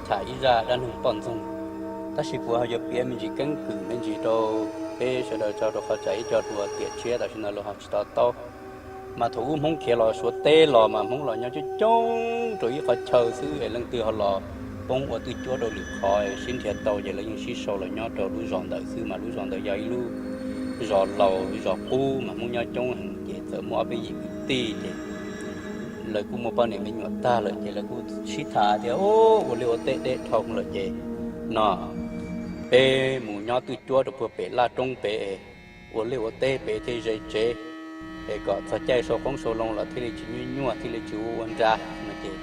tham ib zaj dab neeg poj ntxoog. Tab sis kuv ho yuav piav me ntsis keeb kwm me ntsis rau peb sawv daws tso rau qhov tsam ib co tus tiam tshiab tam sim no los ho tsis to taub. Mas thaum ub Hmoob khiav los Suav teb los mas Hmoob los nyob coob coob rau ib qhov chaw xwb es leej twg ho los poob ua twj cuab rau lwm qhov sib nrhiav tau ces lawv yeej sib sau los nyob rau lub zos ntawd xwb. Mas lub zos ntawd yog ib lub zos laus, zos qub mas Hmoob nyob coob heev ces txawm muaj ob peb yim kwv tij ces lawv kuj muaj poj niam me nyuam tag lawm ces lawv kuj sib tham tias, Ua liaj ua teb deb dhau lawm ces no peb mus nyob twj cuab rau puag pem laj roob pem, ua liaj ua teb pem thiaj ze tsev, es kom txog caij sau qoob sau loo los thiaj li tsis nyuaj nyuaj thiaj li tsis ua ua nra no ces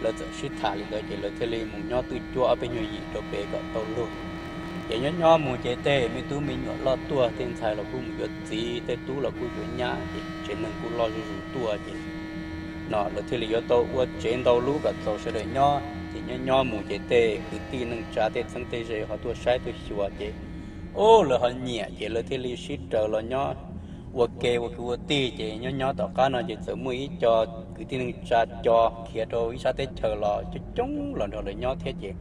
lawv txawm sib tham li ntawd ces lawv thiaj li mus nyob twj cuab ob peb nyuag yim rau pem kom tau luag. Ces nyob nyob mus ces tej me tub me nyuam loj tuaj, tej ntxhais los kuj mus yuav txiv, tej tub los kuj yuav nyab ces tsev neeg kuj loj zuj zus tuaj ces no lawv thiaj li yuav tau ua tsev ntau lub kom txaus sawv daws nyob ces nyob nyob mus ces tej kwv tij neej tsa tej txheeb tej ze ho tuaj saib tuaj xyuas ces ub lawv ho nyiam ces lawv thiaj li sib raws los nyob ua ke ua kwv ua tij ces nyob nyob tom qab no ces txawm muaj ib co kwv tij neej tsa co khiav rau ib sab teb chaws los coob coob los nrog lawv nyob thiab ces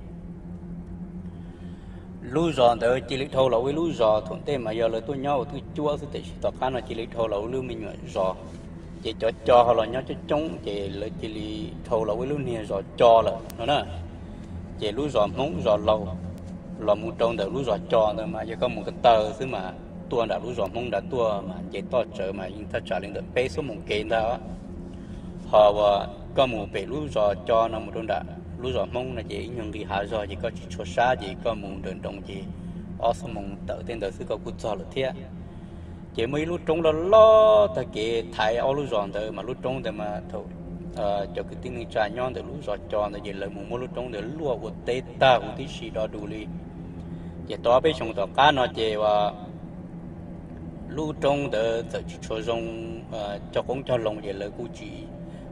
lub zos ntawd cia li dhau los ua ib lub zos. Thaum ntej mas yog lawv tuaj nyob ua twj cuab xwb tiam sis tom qab no cia li dhau los ua lub me nyuam zos ces cov co ho los nyob coob coob ces lawv cia li dhau los ua ib lub niag zos co lawm no na. Ces lub zos Hmoob zos laus los mus rau ntawm lub zos co ntawd mas yog koj mus ko taw xwb mas tuaj nram lub zos Hmoob nrad tuaj mas nce toj tsawv mas yeej thaj tsam li ntawm peb xuab moos kev ntag. Ho uas koj mus pem lub zos co no mus rau nram lub zos Hmoob no ces ib nyuag nqis hav zog ces koj tsis tshua sab ces koj mus nrawm nroos ces ob xuab moos tawm tej ntawd xwb koj kuj txog lawm thiab. Ces muaj ib lub roob loj loj tag kev thaiv ob lub zos ntawd mas lub roob ntawd mas thaum cov kwv tij neej tsa nyob ntawm lub zos co ntawd ces lawv mus muab lub roob ntawd luaj ua teb tag huv tib si do dus li. Ces tau ob peb xyoos tom qab no ces lub roob ntawd txawm tsis tshua zoo cog qoob cog loo ces lawv kuj tsis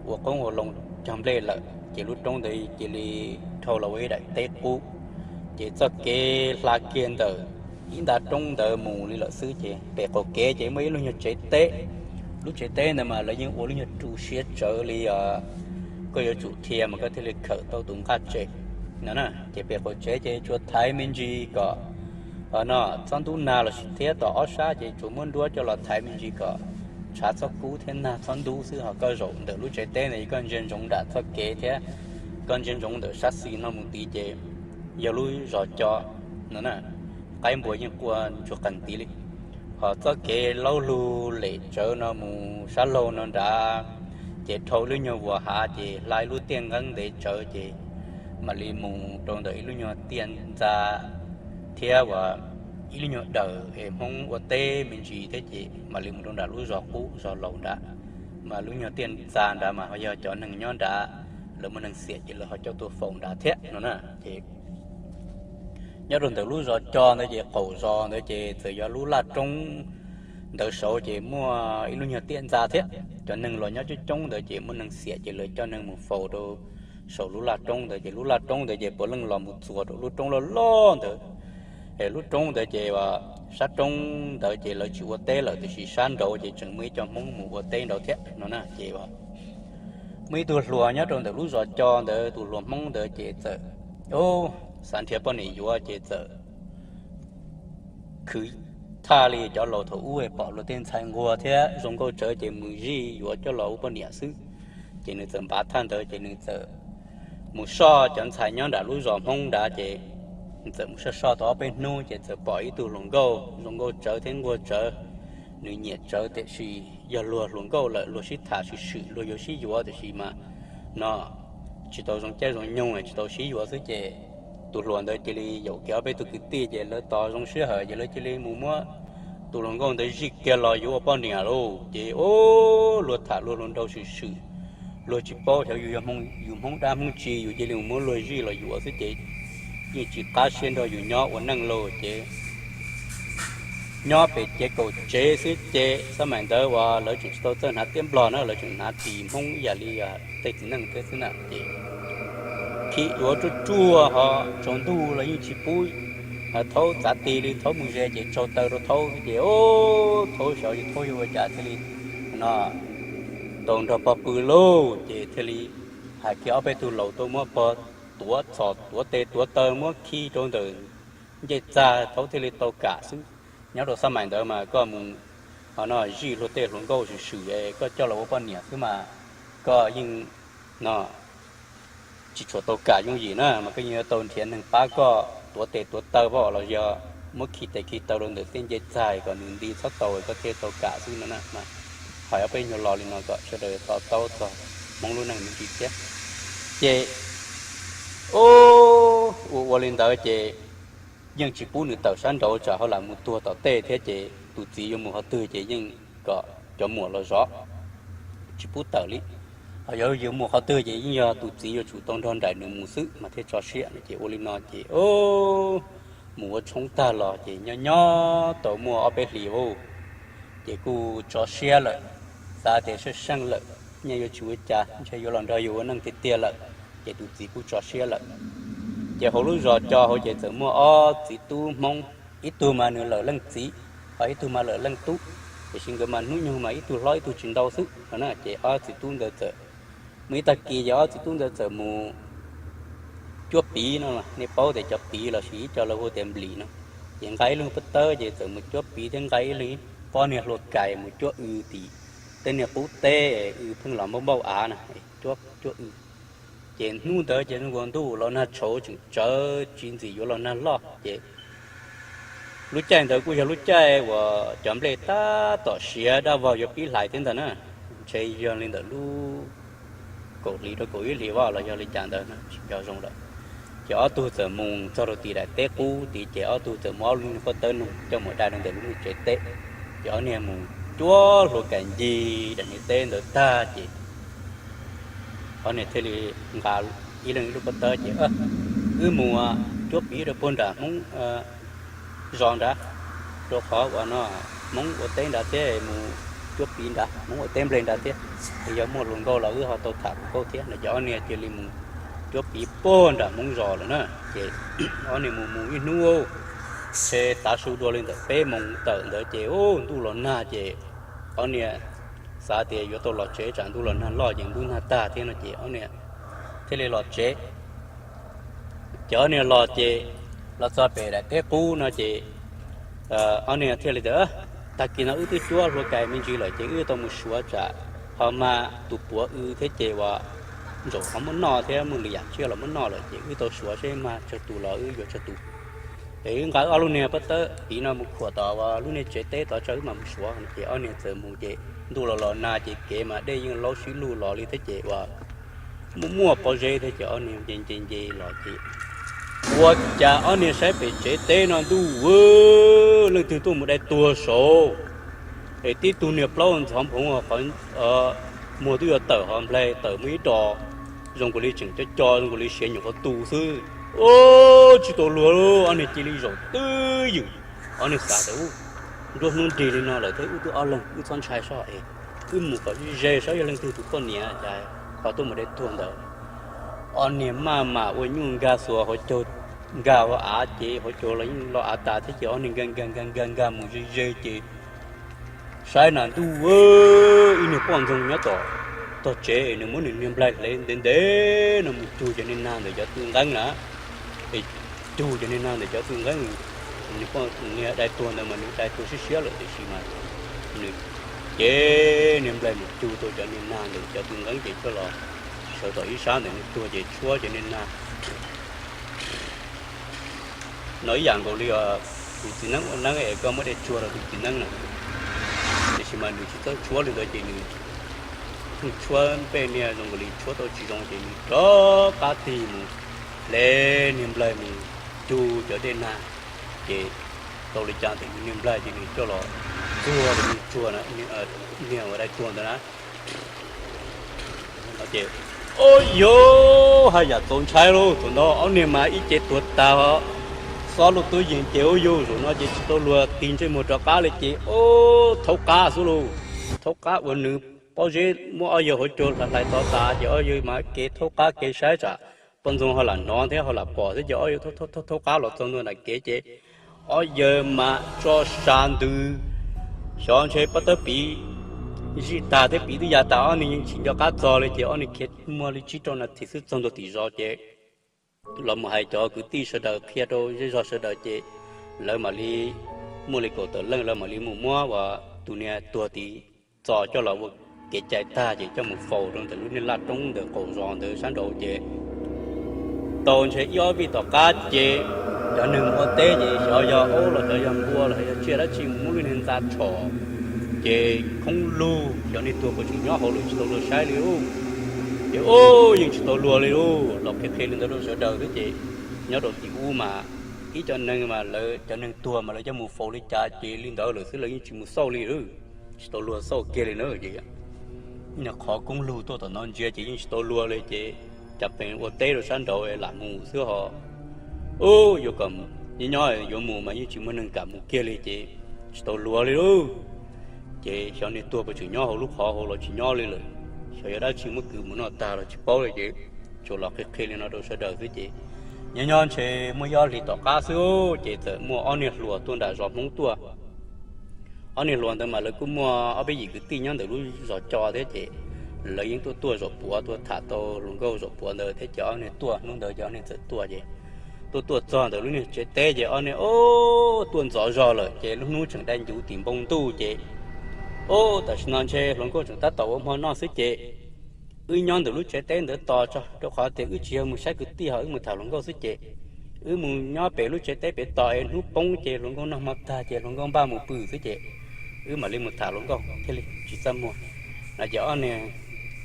ua qoob ua loo cog nplej lawm ces lub roob ntawd cia li dhau los ua ib daim teb qub. Ces txoj kev hla kiag ntawm ib nta roob ntawd mus li lawm xwb ces pem qaum kev ces muaj ib lub nyuag tsev teb. Lub tsev teb ntawd mas lawv yeej ua lub nyuag ru siab tsawv li os, koj yuav tsum dhia mas koj thiaj li khawm tau tus nqaj tsem no na. Ces pem qaum tsev ces tsuas thaiv me ntsis kom no txhob ntub nag los sis thiab tom ob sab ces tsuas muab nruab coj los thaiv me ntsis kom tshav txhob kub thiab nag txhob ntub xwb. Ho koj zaum ntawm lub tsev teb ntawd koj ntsia ntsoov nram txoj kev thiab koj ntsia ntsoov ntawm sab xis no mus tid ces yog lub zos co no na. Qaib npua yeej quaj ntsuag qees tid li. Ho txoj kev laub lug lem tsawv no mus sab laug no nrad ces dhau lub nyuag vuas hav ces hla ib lub tiaj nqeeb ntev tsawv ces mam li mus rau ntawm ib lub nyuag tiaj ntxa thiab uas ib lub nyuag dawm es Hmoob ua teb me ntsis thiab ces mam li mus rau nram lub zos qub zos laus nrad. Mas lub nyuag tiaj ntxa nrad mas ho yog cov neeg nyob nrad, lawv muaj neeg xiam ces lawv ho coj tuaj faus nrad thiab no na. Ces nyob rau ntawm lub zos co ntawd ces qaum zos ntawd ces txawm yog lub laj roob ntawd saud ces muaj ib lub nyuag tiaj ntxa thiab. Cov neeg los nyob coob coob ntawd ces muaj neeg xiam ces lawv coj neeg mus faus rau saum lub laj roob ntawd ces lub laj roob ntawd ces puav leej los mus txuas rau lub roob loj loj ntawd. Es lub roob ntawd ces sab roob ntawd ces lawv tsis ua teb lawm tiam sis sab nraud ces tseem muaj ib co Hmoob mus ua teb nraud thiab no na. Ces muaj ib tug hluas nyob rau ntawm lub zos co ntawd, tus hluas Hmoob ntawd ces txawm xav nrhiav poj niam yuav ces txawm khwv thaj li cov laus thaum ub pom luag tej ntxhais nquag thiab zoo nkauj tsawv ces mus zij yuav coj los ua poj niam xwb. Ces nws txawm npav thaj ntawd ces nws txawm mus soj cov ntxhais nyob nram lub zos Hmoob nrad ces nws txawm mus soj soj tau ob peb hnub ces txawm pom ib tug hluas nkauj zoo nkauj tsawv thiab nquag tsawv. Nws nyiam tsawv tiam sis yog luag hluas nkauj lawm luag sib tham swm swm luag yuav sib yuav tiam sis mas no tsis tau zoo caij zoo nyoog tsis tau sib yuav xwb ces tus hluas ntawd cia li yaum kiag ob peb tug kwv tij ces lawv tos zoo sij hawm ces lawv cia li mus muab tus hluas nkauj ntawd zij kiag los yuav ua poj niam lauj. Ces o, luag tham luag hluas nraug swm swm, luag tsis paub xyov yus yog yus Hmoob dab Hmoob tsi yus cia li mus muab luag zij los yuav xwb ces yeej tsis qab siab nrog yus nyob ua neej lauj. Ces nyob pem ces kaum tsev xwb ces xab maim ntawd uas lawv tseem tsis tau txawj hnav tiab nplog na, lawv tseem hnav tis Hmoob ib yam li tej txiv neej thiab xwb na. Ces khi yuav ruaj ruaj ho tsaus ntuj los yeej tsis pub thaub txav tis li, thaub mus ze ces tsaug taw rau thaub ces o, thaub xyov yog thaub yuav ua cas thiaj li no tau nrog pog pw lauj. Ces thiaj li hais kiag ob peb tug laus tuaj muab pog tuav txhom tuav tes tuav taw muab khi rau ntawm ncej txag thaum thiaj li tau kam xwb. Nyob rau xab mais ntawd mas koj mus ho no zij luag tej hluas nkauj swm swm es koj coj los ua poj niam xwb mas koj yeej no tsis tshua tau kam yooj yim na, mas koj yeej yuav tau nrhiav neeg pab koj tuav tes tuav taw pab los yog muab khi tes khi taw rau ntawm tej ncej txag kom nws nti txhob tau koj thiaj tau kam xwb no na. Mas hais ob peb nyuag lo li no kom sawv daws to taub txog Hmoob lub neej me ntsis thiab. Ces ua ua li ntawd ces yeej tsis pub nws tawm sab nraud tsam ho lam mus tuag tom tej thiab ces tus txiv yuav mus qhov twg ces yeej kom cov muam los zov, tsis pub tawm li. Ho yog yuav mus qhov twg ces yeej yog tus txiv yuav tsum tau nrog nraim nws mus xwb mas thiaj tso siab no. Ces ua li no ces mus ua tshoob tag los ces nyob nyob tau muaj ob peb hlis ua ces kuj tso siab lawm, xav tias seej seej lawm, nyob yuav tsis ua cas ntshe yuav los nrog yus ua neej tiag tiag lawm, ces tus txiv kuj tso siab lawm. Ces hauv lub zos Co hauv ces txawm muaj ob txiv tub Hmoob, ib tug mas nws lawm leej txiv, ho ib tug mas lawm leej tub, tiam sis nkawd mas hnub nyoog mas ib tug hlob ib tug tsis ntau xwb no na. Ces ob txiv tub ntawd txawm, muaj ib tag kis ces ob txiv tub ntawd txawm mus cuab piv no, nej paub tias cov piv los sis ib co lawv hu tias nplis no, ces nqa ib lub pob tawb ces txawm mus cuab piv thiab nqa ib leeg pob niag hlua kais mus cuab w tim tej niag qub teb, w pheej los npauj npauj av na, cuab cuab w. Ces hnub ntawd ces zoo nkaus ntuj los nag tshauv tseem tsawv tsis ntxim yuav los nag loj ces lub caij ntawd kuj yog lub caij uas cov nplej tab tom siav dab vog yuav pib hlais thiab ntag na, ntshe yog li ntawm lub kaum hlis rau kaum ib hlis vaj los yog li cas ntawd tsis nco zoo lawm. Ces ob tug txawm mus txog rau tim daim teb qub tid ces ob tug txawm muab ob lub niag pob tawb noog coj mus dai rau ntawm lub niag tsev teb. Ces ob niag mus cuab hlua kais ncig daim niag teb ntawd tag ces ob niag thiaj li nqa ib leeg ib lub pob tawb ces wb mus cuab piv rau puag nram Hmoob zos nrad, rau qhov uas no Hmoob ua teb nrad thiab, mus cuab piv nrad Hmoob ua teb nplej nrad thiab, es yog muaj hluas nkauj los wb ho tau tham hluas nkauj thiab no. Ces ob niag cia li mus cuab piv puag nram Hmoob zos lawm na. Ces ob niag mus mus ib hnub, ntshe tav su dua li ntawm peb moos tawm ntawd ces ntuj los nag ces ob niag xav tias yuav tau los tsev tsam ntuj los nag loj ces ntuj nag tag thiab no ces ob niag thiaj li los tsev. Ces ob niag los ces los txog pem daim teb qub no ces ob niag thiaj li tias, tag kis no wb twb cuab hlua kais me ntsis lawm ces wb tau mus suav tsam ho mag tus puav w thiab ces uas ntsaum ho muab noj thiab muaj lwm yam tsiaj los muab noj lawm ces wb tau suav seb mag tsawg tus los wb yuav tsawg tus. Es wb nqa ob lub niag pob tawb piv no mus khuam tom uas lub niag tsev teb tod tso wb mam mus suav no. Ces ob niag txawm mus ces ntuj los los nag ces kev mas dej yeej laub sib luj los li thiab ces uas muaj muaj pob zeb thiab ces ob niag nce nce nce los ces ua cas ob niag saib pem tsev teb no ntuj, leej twg tuaj mus dai tuag saud, es tib tug niag plaub ntxhov nphoov qhov muag twb yuav tawm ho nplai tawm muaj ib ro zoo nkaus li tseem co co zoo nkaus li siav nyuam qhuav tu xwb. Tsis tau luag, ob niag cia li zaum twb ywm. Ob niag xav tias, nruab hnub nrig li no lawm thiab wb twb ob leeg, wb txhob ntshai soj es wb mus kom ze saib yog leej twg tus poj niam cas ho tuaj mus dai tuag ntawd. Ob niag maj mam ua nyuj nkag xuas hauv caug, nkag hauv av ces hauv caug los yeej lo av tas thiab ces ob niag nkag nkag nkag nkag nkag mus ze ze ces saib na ntuj, ib niag poj ntxoog nyob tom tog tsev es nws muab nws niag nplaig hle ntev ntev no mus cug cov niag nag ntawm cov tw nqeeb na. Es cug cov niag nag ntawm cov tw nqeeb, niag poj niag dai tuag ntawd mas nws dai tuag siab siab lawm tiam sis mas nws cev niag nplaig mus cug tau cov niag nag ntawm cov tw nqeeb ces coj los sawv tom ib sab ntawm nws tuag ces tshuab cov niag nag no ib yam nkaus li tus txiv neeb ua neeb es koj muab dej tsuag rau tus txiv neeb na. Tiam sis mas nws tsis txawj tshuab li ntawd ces nws pheej tshuab npej niag zoo nkaus li tshuab tau tsis zoo ces nws rov qab tig mus hle niag nplaig mus cug cov dej nag. Ces tau li cas ntawm nws niag nplaig ces nws coj los txuag rau niag tsuag, niag uas dai tuag ntawd na. Ces, o, yog haj yam txaus ntshai lauj. Thaum ntawd ob niag mas ib ce tuag tas, xob lub tub yees ces ua yug zaum no ces tsis tau luag tig ntsej muag rov qab li ces o, thaub qab xwb lauj. Thaub qab uas nws pob zeb muab ob yawg hauv caug hlais hlais tod tas ces ob yawg mas kev thaub qab kev saib tsam poj ntxoog ho lam hnov thiab ho lam pom thiab ces ob yawg thaub qab los txog ntua nram kev ces ob yawg mas tso sa ntws, xyov ntshe pob tawb piv zij tag thiab piv twb ya tas ob niag yeej tsis nco qab txog li ces ob niag khiav muaj li tsib rau nas this xwb txog ntua tim zos ces los mus hais cov kwv tij sawv daws qhia rau zej zog sawv daws ces lawv mam li muaj li kaum tawm leej lawv mam li mus muab uas tus niag tuag tid txo coj los ua kev cai tag ces coj mus faus rau ntawm lub niag laj roob ntawm qaum zos ntawd sab nraud ces tau ntshe ib ob vij tom qab ces cov neeg ua teb ces xyov yog aub los xyov yog npua los yog tsiaj dab tsi mus muab lub niag ntxa tshom ces khoob lug, cov neeg tuag puas tseem nyob hauv lawm tsis tau luag saib li lauj. Ces ub yeej tsis tau luag li lauj, los qhia qhia li ntawd rau sawv daws xwb ces nyob rau tim ub mas ib cov neeg mas lawv cov neeg tuag mas lawv coj mus faus li cas ces li ntawd lawm xwb, lawv yeej tsis mus xauj li, tsis tau luag xauj kiag li na. Ces qhov khoob lug tuaj tom no ntsia ces yeej tsis tau luag li ces cas pheej ua teb rau sab nraud lam mus xwb ho. Ub yuav kom nyob nyob yuav mus mas yeej tsis muaj neeg kam mus kiag li ces tsis tau luag li lauj. Ces xyov niag tuag puas tseem nyob hauv lub qhov hauv los tsis nyob li lawm, xyov yog dab tsi muab kwv mus noj tag los tsis paub li ces tsuas los qhia qhia li no rau sawv daws xwb ces nyob nyob ntshe muaj ib ob hlis tom qab xwb ces txawm muaj ob niag hluas tuaj nram zos Hmoob tuaj. Ob niag hluas ntawd mas lawv kuj muaj ob peb yim kwv tij nyob ntawm lub zos Co thiab ces lawv yeej tuaj tuaj zaum puav tuaj tham tau hluas nkauj zaum puav ntawd thiab ces ob niag tuaj hnub ntawd ces ob niag txawm tuaj ces tuaj tuaj txog ntawm lub niag tsev teb ces ob niag ub tuaj ntxov zog lawm ces lub hnub tseem dai ncuv tim npoo ntuj ces ub tam sim no ntshe hluas nkauj tseem tab tom ua hmo noj xwb ces wb nyob ntawm lub tsev teb ntawd tos tso rau qhov tias wb tsis yog mus saib kwv tij ho wb mus tham hluas nkauj xwb ces wb mus nyob pem lub tsev teb pem tos es hnub poob ces hluas nkauj noj hmo tag ces hluas nkauj npaj mus pw xwb ces wb mam li mus tham hluas nkauj thiaj li tsis txaj muag no ces ob niag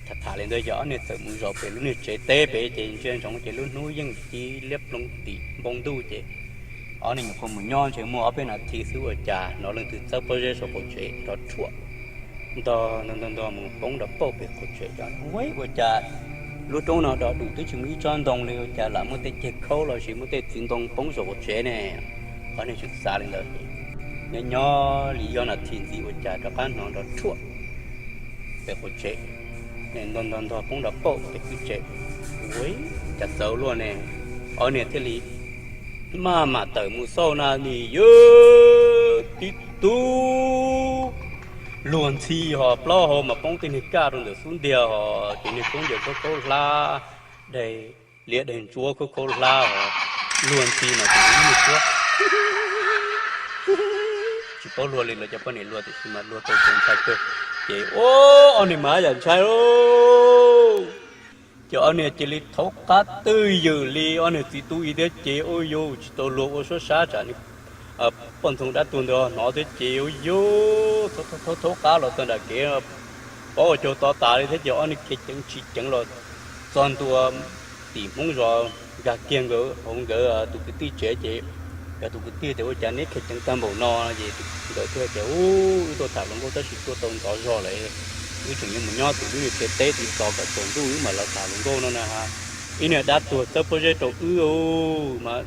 tham tham li ntawd ces ob niag txawm mus zaum pem lub niag tsev teb pem ces ntsia ntsoov ces lub hnub yeej ci liab ploog tim npoo ntuj ces ob niag nyuam qhuav mus nyob ntshe muaj ob peb nas this xwb ua cas hnov leej twg txawb pob zeb saum qaum tsev nrov rhuam ntog ntog ntog ntog mus poob nrov pauj pem qaum tsev. Ua cas lub roob no do dus twb tsis muaj ib tsob ntoo li ua cas lam muaj tej ceg khaub los sis muaj tej txiv ntoo poob saum qaum tsev ne? Ob niag tseem xav li ntawd, nyob nyob li ib ob nas this ntxiv ua cas rov qab hnov nrov rhuam pem qaum tsev, ntog ntog ntog poob nrov pauj pem kwj tsev. Ua cas txawv luaj ne? Ob niag thiaj li maj mam tawm mus xauj na nim yog tib tug luag ntxhi ho plaub hau mas poob tej niag kaj rau ntawm xub ntiag ho ces niag khaub ncaws khaub khaub hlab, daim liab daim ntsuab khaub khaub hlab ho luag ntxhi mas tus ib niag suab tsis paub luag li lawv cov poj niam luag tiam sis mas luag tau txaus ntshai kawg. Ces ua ob niag mas yam ntshai lauj, ces ob niag cia li thaub qab twj ywm li ob niag txiv tub ib thiab ces ua yus tsis tau luag ua suab sab tsam poj ntxoog dab tuag ntawd hnov thiab ces ua yus thaub thaub qab los txog nram kev paub ua caug to tas li thiab ces ob niag khiav ceev tsis ceev los txog ntua tim Hmoob zos nkag kiag nkawd hauv nkawd tus kwv tij tsev ces nkawd tus kwv tij tias ua cas neb khiav ceev tag npaum no ces nkawd thiaj tias ub wb tuaj tham hluas nkauj tab sis tuaj tau ntxov zog lawm, wb tseem yuav mus nyob tim lub niag tsev teb tid tos kom tsaus ntuj wb mam los tham hluas nkauj no na. Ib niag dab tuag txawb pob zeb rau wb mas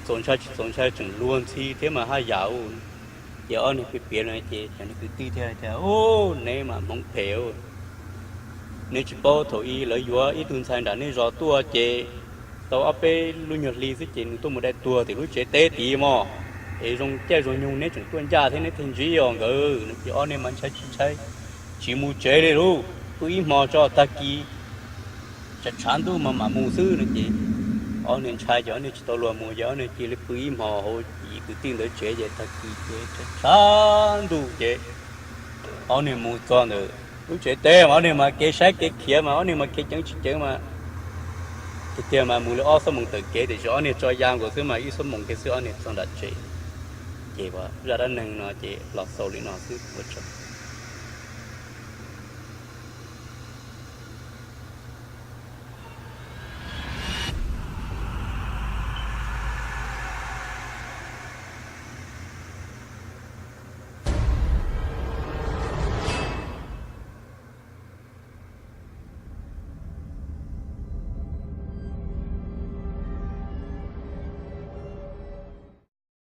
txaus ntshai tsis txaus ntshai tseem luag ntxhi thiab mas haj yam ub. Ces ob niag piav piav no ces cov niag kwv tij thiaj tias ub neb mas hmoov phem ub, neb tsis paub thaum ub lawv yuav ib tug ntxhais nram nej zos tuaj ces tau ob peb lub nyuag hli xwb ces nws tuaj mus dai tuag tim lub tsev teb tid mog, es zoo caij zoo nyoog neb tseem tuaj ncaj thiab neb thiaj ntsib os nkawd no ces ob niag mas ntshai tsis ntshai tsis mus tsev li lauj, pw ib hmo tso tag kis tshav tshav ntuj mas mam mus xwb no ces ob niag ntshai ces ob niag tsis tau luag mus ces ob niag cia li pw ib hmo hauv yim kwv tij ntawd tsev ces tag kis ces tshav tshav ntuj ces ob niag mus txog ntawm lub tsev teb mas ob niag mas kev saib kev khiav mas ob niag mas khiav ceev tsis ceev mas tiag tiag mas mus li ob xuab moos taw kev tiam sis ob niag tso ya nkaus xwb mas ib xuab moos kiag xwb ob niag txog nram tsev. Ces zaj dab neeg no ces los xaus li no xwb ua tsaug.